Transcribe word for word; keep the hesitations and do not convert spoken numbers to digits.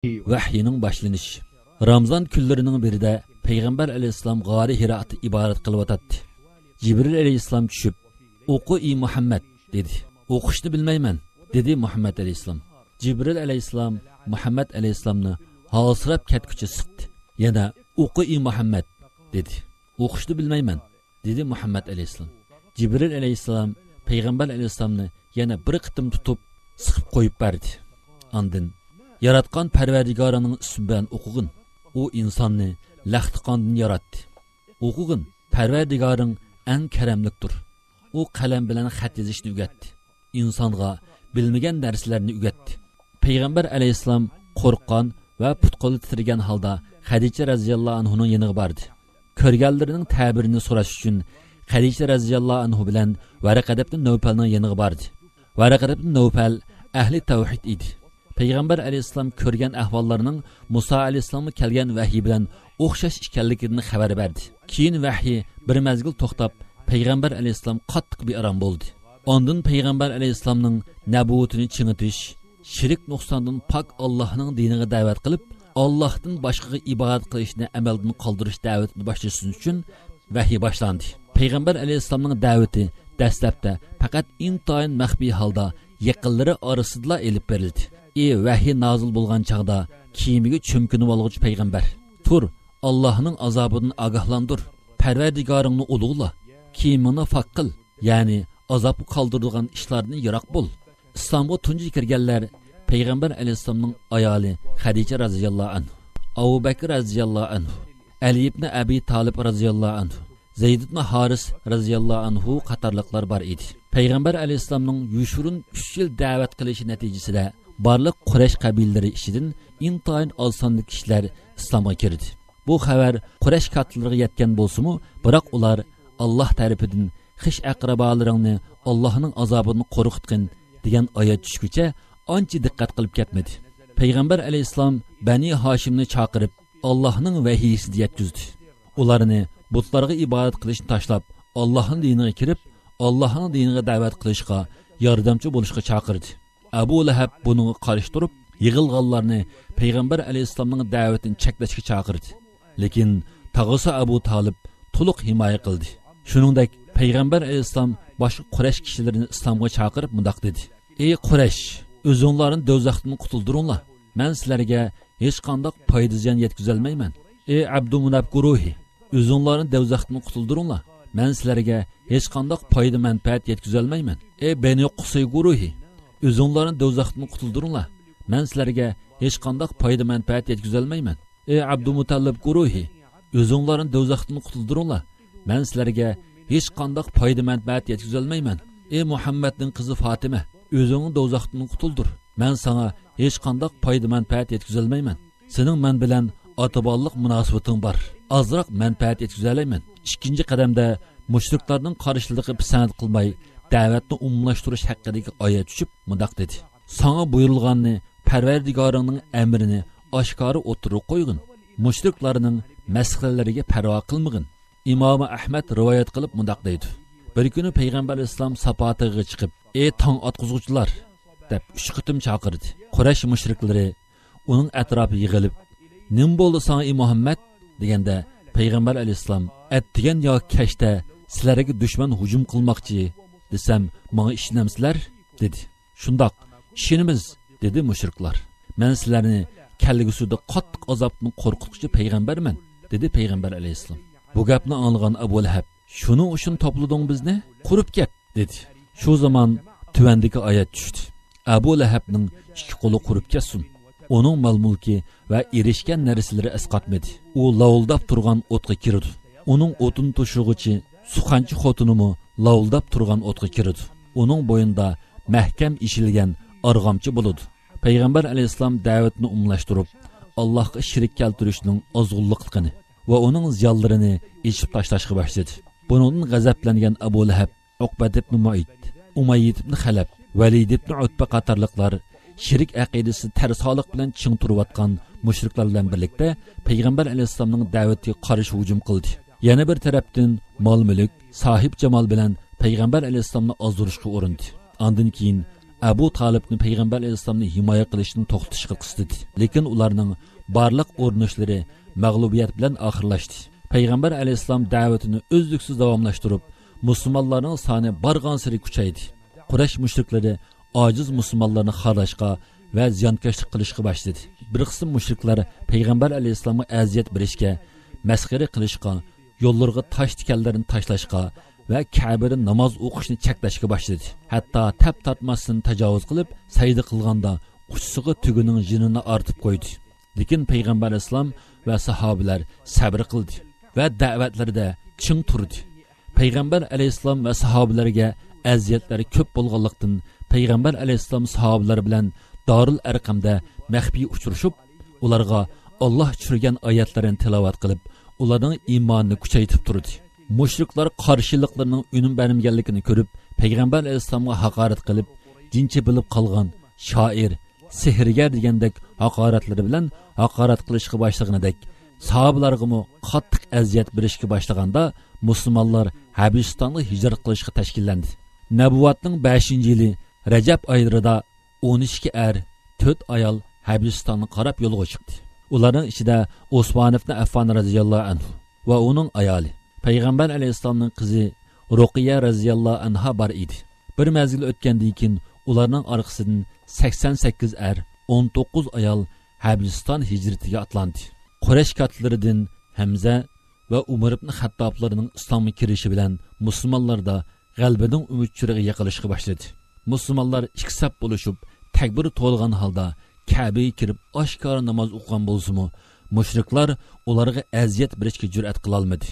ۋەھيىنىڭ باشلىنىشى. رامىزان كۈنلىرىنىڭ بىرىدە پەيغەمبەر ئەلەيھىسسالام غارى ھىرائتا ئىبادەت قىلىۋاتاتتى. جىبرىل ئەلەيھىسسالام چۈشۈپ، «ئوقۇ، ئى مۇھەممەد» دېدى. «ئوقۇشنى بىلمەيمەن» دېدى مۇھەممەد ئەلەيھىسسالام. جىبرىل ئەلەيھىسسالام مۇھەممەد ئەلەيھىسسالامنى ھالسىراپ كەتكۈچە سىقتى. يەنە «ئوقۇ، ئى مۇھەممەد» دېدى. «ئوقۇشنى بىلمەيمەن» دېدى مۇھەممەد ئەلەيھىسسالام. جىبرىل ئەلەيھىسسالام پەيغەمبەر ئەلەيھىسسالامنى يەنە بىر قېتىم تۇتۇپ، سىقىپ قويۇپ بەردى. ئاندىن، «ياراتقان پەرۋەردىگارىڭنىڭ ئىسمى بىلەن ئوقۇغىن. ئۇ ئىنساننى لەختە قاندىن ياراتتى. ئوقۇغىن، پەرۋەردىگارىڭ ئەڭ كەرەملىكتۇر. ئۇ قەلەم بىلەن خەت يېزىشنى ئۆگەتتى. ئىنسانغا بىلمىگەن نەرسىلەرنى ئۆگەتتى.» پەيغەمبەر ئەلەيھىسسالام قورققان ۋە پۇت-قولى تىترىگەن ھالدا خەدىچە رەزىياللاھۇ ئەنھۇنىڭ يېنىغا باردى. كۆرگەنلىرىنىڭ تەبىرىنى سوراش ئۈچۈن خەدىچە رەزىياللاھۇ ئەنھۇ بىلەن ۋەرەقە ئىبنى نەۋپەلنىڭ يېنىغا باردى. ۋەرەقە ئىبنى نەۋپەل ئەھلى تەۋھىد ئىدى. پەيغەمبەر ئەلەيھىسسالام كۆرگەن ئەھۋاللارنىڭ مۇسا ئەلەيھىسسالامغا كەلگەن ۋەھىي بىلەن ئوخشاش ئىكەنلىكىدىن خەۋەر بەردى. كېيىن ۋەھىي بىر مەزگىل توختاپ، پەيغەمبەر ئەلەيھىسسالام قاتتىق بىئارام بولدى. ئاندىن پەيغەمبەر ئەلەيھىسسالامنىڭ نەبۇۋۋىتىنى چىڭىتىش، شىرك نۇقساندىن پاك ئاللاھنىڭ دىنىغا دەۋەت قىلىپ، ئاللاھتىن باشقىغا ئىبادەت قىلىشنى ئەمەلدىن قالدۇرۇش دەۋىتىنى باشلىشى ئۈچۈن ۋەھىي باشلاندى. پەيغەمبەر ئەلەيھىسسالامنىڭ دەۋىتى دەسلەپتە پەقەت ئىنتايىن مەخپىي ھالدا يېقىنلىرى ئارىسىدىلا ئېلىپ بېرىلدى. ئى ۋەھىي نازىل بولغان چاغدا كىيىمىگە چۆمكىنىۋالغۇچى پەيغەمبەر، تۇر، ئاللاھنىڭ ئازابىدىن ئاگاھلاندۇر، پەرۋەردىگارىڭنى ئۇلۇغلا، كىيىمىڭنى پاك قىل، يەنى ئازابقا قالدۇرىدىغان ئىشلاردىن يىراق بول. ئىسلامغا تۇنجى كىرگەنلەر پەيغەمبەر ئەلەيھىسسالامنىڭ ئايالى خەدىچە رەزىياللاھۇ ئەنھۇ، ئەبۇ بەكىر رەزىياللاھۇ ئەنھۇ، ئەلى ئىبنى ئەبى تالىپ رەزىياللاھۇ ئەنھۇ، زەيد ئىبنى ھارىس رەزىياللاھۇ ئەنھۇ قاتارلىقلار بار ئىدى. پەيغەمبەر ئەلەيھىسسالامنىڭ يوشۇرۇن ئۈچ يىل دەۋەت قىلىشى نەتىجىسىدە بارلىق قۇرەيش قەبىلىلىرى ئىچىدىن ئىنتايىن ئاز ساندىكى كىشىلەر ئىسلامغا كىردى. بۇ خەۋەر قۇرەيش كاتتىلىرىغا يەتكەن بولسىمۇ، بىراق ئۇلار ئاللاھ تەرىپىدىن خىش ئەقرىبالىرىڭنى ئاللاھنىڭ ئازابىدىن قورقۇتقىن دېگەن ئايەت چۈشكىچە ئانچە دىققەت قىلىپ كەتمىدى. پەيغەمبەر ئەلەيھىسسالام بەنى ھاشىمنى چاقىرىپ، ئاللاھنىڭ ۋەھىيسىنى يەتكۈزدى. ئۇلارنى بۇتلارغا ئىبادەت قىلىشنى تاشلاپ، ئاللاھنىڭ دىنىغا كىرىپ، ئاللاھنىڭ دىنىغا دەۋەت قىلىشقا، ياردەمچى بولۇشقا چاقىردى. ئەبۇ لەھەب بۇنىڭغا قارشى تۇرۇپ، يىغىلغانلارنى پەيغەمبەر ئەلەيھىسسالامنىڭ دەۋىتىنى چەكلەشكە چاقىردى. لېكىن تاغىسى ئەبۇ تالىپ تولۇق ھىمايە قىلدى. شۇنىڭدەك پەيغەمبەر ئەلەيھىسسالام باشقا قۇرەيش كىشىلىرىنى ئىسلامغا چاقىرىپ مۇنداق دېدى: «ئى قۇرەيش، ئۆزۈڭلارنى دوزاختىن قۇتۇلدۇرۇڭلار. مەن سىلەرگە ھېچقانداق پايدا زىيان يەتكۈزەلمەيمەن. ئى ئابدۇمۇناپ گۇرۇھى، ئۆزۈڭلارنى دوزاختىن قۇتۇلدۇرۇڭلار. مەن سىلەرگە ھېچقانداق پايدا مەنپەئەت يەتكۈزەلمەيمەن. ئى بەنى قۇسەي گۇرۇھى، ئۆزۈڭلارنى دوزاختىن قۇتۇلدۇرۇڭلار. مەن سىلەرگە ھېچقانداق پايدا مەنپەئەت يەتكۈزەلمەيمەن. ئى ئابدۇمۇتەللىپ گۇرۇھى، ئۆزۈڭلارنى دوزاختىن قۇتۇلدۇرۇڭلار. مەن سىلەرگە ھېچقانداق پايدا مەنپەئەت يەتكۈزەلمەيمەن. ئى مۇھەممەدنىڭ قىزى فاتىمە، ئۆزۈڭنى دوزاختىن قۇتۇلدۇر. مەن ساڭا ھېچقانداق پايدا مەنپەئەت يەتكۈزەلمەيمەن. سېنىڭ مەن بىلەن ئاتا-بالىلىق مۇناسىۋىتىڭ بار. ئازراق مەنپەئەت يەتكۈزەلەيمەن.» ئىككىنچى قەدەمدە مۇشرىكلارنىڭ قارشىلىقىغا پىسەنت قىلماي، دەۋەتنى ئومۇملاشتۇرۇش ھەققىدىكى ئايەت چۈشۈپ مۇنداق دېدى: «ساڭا بۇيرۇلغاننى، پەرۋەردىگارىڭنىڭ ئەمرىنى ئاشكارا ئوتتۇرىغا قويغىن. مۇشرىكلارنىڭ مەسخىرىلىرىگە پەرۋا قىلمىغىن.» ئىمامى ئەھمەد رىۋايەت قىلىپ مۇنداق دەيدۇ: بىر كۈنى پەيغەمبەر ئەلەيھىسسالام ساپا تېغىغا چىقىپ، «ئى تاڭ ئاتقۇزغۇچىلار!» دەپ ئۈچ قېتىم چاقىردى. قۇرەيش مۇشرىكلىرى ئۇنىڭ ئەتراپىغا يىغىلىپ، «نېمە بولدى ساڭا، ئى مۇھەممەد؟» دېگەندە، پەيغەمبەر ئەلەيھىسسالام، «ئەتىگەن ياكى كەچتە سىلەرگە دۈشمەن ھۇجۇم قىلماقچى دېسەم، ماڭا ئىشىنەمسىلەر؟» دېدى. «شۇنداق، ئىشىنىمىز» دېدى مۇشرىكلار. «مەن سىلەرنى كەلگۈسىدە قاتتىق ئازابتىن قورقۇتقۇچى پەيغەمبەرمەن» دېدى پەيغەمبەر ئەلەيھىسسالام. بۇ گەپنى ئاڭلىغان ئەبۇ لەھەب، «شۇنىڭ ئۈچۈن توپلىدىڭ بىزنى؟ قۇرۇپ كەت!» دېدى. شۇ زامان تۆۋەندىكى ئايەت چۈشتى: «ئەبۇ لەھەبنىڭ ئىككى قولى قۇرۇپ كەتسۇن! ئۇنىڭ مال-مۈلكى ۋە ئېرىشكەن نەرسىلىرى ئەسقاتمىدى. ئۇ لاۋۇلداپ تۇرغان ئوتقا كىرىدۇ. ئۇنىڭ ئوتۇن توشۇغۇچى سۇخانچى خوتۇنىمۇ لاۋۇلداپ تۇرغان ئوتقا كىرىدۇ. ئۇنىڭ بوينىدا مەھكەم ئېشىلگەن ئارغامچا بولىدۇ.» پەيغەمبەر ئەلەيھىسسالام دەۋىتىنى ئومۇملاشتۇرۇپ، ئاللاھقا شېرىك كەلتۈرۈشنىڭ ئازغۇنلۇقلۇقىنى ۋە ئۇنىڭ زىيانلىرىنى ئېچىپ تاشلاشقا باشلىدى. بۇنىڭدىن غەزەپلەنگەن ئەبۇ لەھەب، ئۇقبەت ئىبنى مۇئەيت، ئۇمەييىت ئىبنى خەلەپ، ۋەلىد ئىبنى ئۇتبە قاتارلىقلار شېرىك ئەقىدىسىدە تەرسالىق بىلەن چىڭ تۇرۇۋاتقان مۇشرىكلار بىلەن بىرلىكتە پەيغەمبەر ئەلەيھىسسالامنىڭ دەۋىتىگە قارشى ھۇجۇم قىلدى. يەنە بىر تەرەپتىن مال-مۈلۈك، ساھىب-جامال بىلەن پەيغەمبەر ئەلەيھىسسالامنى ئازدۇرۇشقا ئۇرۇندى. ئاندىن كېيىن ئەبۇ تالىپنى پەيغەمبەر ئەلەيھىسسالامنى ھىمايە قىلىشتىن توختىتىشقا قىستىدى. لېكىن ئۇلارنىڭ بارلىق ئۇرۇنۇشلىرى مەغلۇبىيەت بىلەن ئاخىرلاشتى. پەيغەمبەر ئەلەيھىسسالام دەۋىتىنى ئۈزلۈكسىز داۋاملاشتۇرۇپ، مۇسۇلمانلارنىڭ سانى بارغانسېرى كۈچەيدى. قۇرەيش مۇشرىكلىرى ئاجىز مۇسۇلمانلارنى خارلاشقا ۋە زىيانكەشلىك قىلىشقا باشلىدى. بىر قىسىم مۇشرىكلار پەيغەمبەر ئەلەيھىسسالامغا ئەزىيەت بېرىشكە، مەسخىرە قىلىشقا، يوللىرىغا تاش تىكەنلەرنى تاشلاشقا ۋە كەبىدە ناماز ئوقۇشنى چەكلەشكە باشلىدى. ھەتتا تەپ تارتماستىن تاجاۋۇز قىلىپ، سەجدە قىلغاندا ئۇچىسىغا تۆگىنىڭ جىنىنى ئارتىپ قويدى. لېكىن پەيغەمبەر ئەلەيھىسسالام ۋە ساھابىلەر سەبرى قىلدى ۋە دەۋەتلىرىدە چىڭ تۇردى. پەيغەمبەر ئەلەيھىسسالام ۋە ساھابىلەرگە ئەزىيەتلەر كۆپ بولغانلىقتىن، پەيغەمبەر ئەلەيھىسسالام ساھابىلەر بىلەن دارۇل ئەرقەمدە مەخپىي ئۇچرىشىپ، ئۇلارغا ئاللاھ چۈشۈرگەن ئايەتلەرنى تىلاۋەت قىلىپ، ئۇلارنىڭ ئىمانىنى كۈچەيتىپ تۇردى. مۇشرىكلار قارشىلىقلىرىنىڭ ئۈنۈم بەرمىگەنلىكىنى كۆرۈپ، پەيغەمبەر ئەلەيھىسسالامغا ھاقارەت قىلىپ، جىن چېپىلىپ قالغان شائىر، سېھىرگەر دېگەندەك ھاقارەتلىرى بىلەن ھاقارەت قىلىشقا باشلىغىنىدەك، ساھابىلارغىمۇ قاتتىق ئەزىيەت بېرىشكە باشلىغاندا، مۇسۇلمانلار ھەبىشىستانغا ھىجرەت قىلىشقا تەشكىللەندى. نەبۇۋۋەتنىڭ بەشىنچى يىلى رەجەب ئايلىرىدا ئون ئىككى ئەر، تۆت ئايال ھەبىشىستانغا قاراپ يولغا چىقتى. ئۇلارنىڭ ئىچىدە ئوسمان ئىبن ئەففان رەزىياللاھۇ ئەنھۇ ۋە ئۇنىڭ ئايالى، پەيغەمبەر ئەلەيھىسسالامنىڭ قىزى رۇقىيە رەزىياللاھۇ ئەنھا بار ئىدى. بىر مەزگىل ئۆتكەندىن كېيىن، ئۇلارنىڭ ئارقىسىدىن سەكسەن سەككىز ئەر، ئون توققۇز ئايال ھەبىشىستان ھىجرىتىگە ئاتلاندى. قۇرەيش كاتىلىرىدىن ھەمزە ۋە ئۇمەر ئىبن خەتتابلارنىڭ ئىسلامغا كىرىشى بىلەن مۇسۇلمانلاردا غەلىبىنىڭ ئۈمىد چىرىغى يېقىلىشقا باشلىدى. مۇسۇلمانلار ئىككى سەپ بولۇشۇپ، تەكبىر تولغان ھالدا كەبىگە كىرىپ ئاشكارا ناماز ئوقۇغان بولسىمۇ، مۇشرىكلار ئۇلارغا ئەزىيەت بېرىشكە جۈرئەت قىلالمىدى.